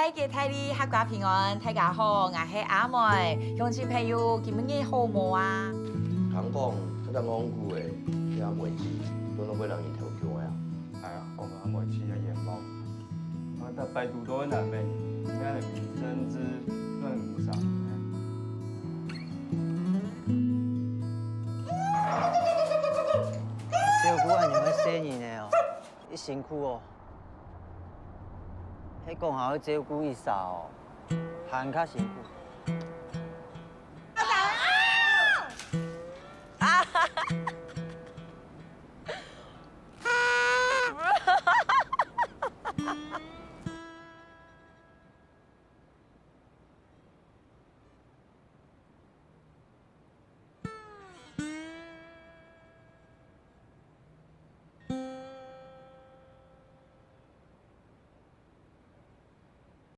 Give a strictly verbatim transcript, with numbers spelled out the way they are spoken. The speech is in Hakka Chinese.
大家大利，合家平安，大家好，𠊎係阿妹。鄉親朋友，今晡日好無啊？聽講，該隻戇牯仔，該阿妹姊，都能會讓人偷窺啊？哎呀，講阿妹姊个願望，𠊎逐擺堵到个難免，你看你真知論無常。照顧恁樣个細人仔哦， 你辛苦哦。係講還愛照顧一儕哦，還較辛苦。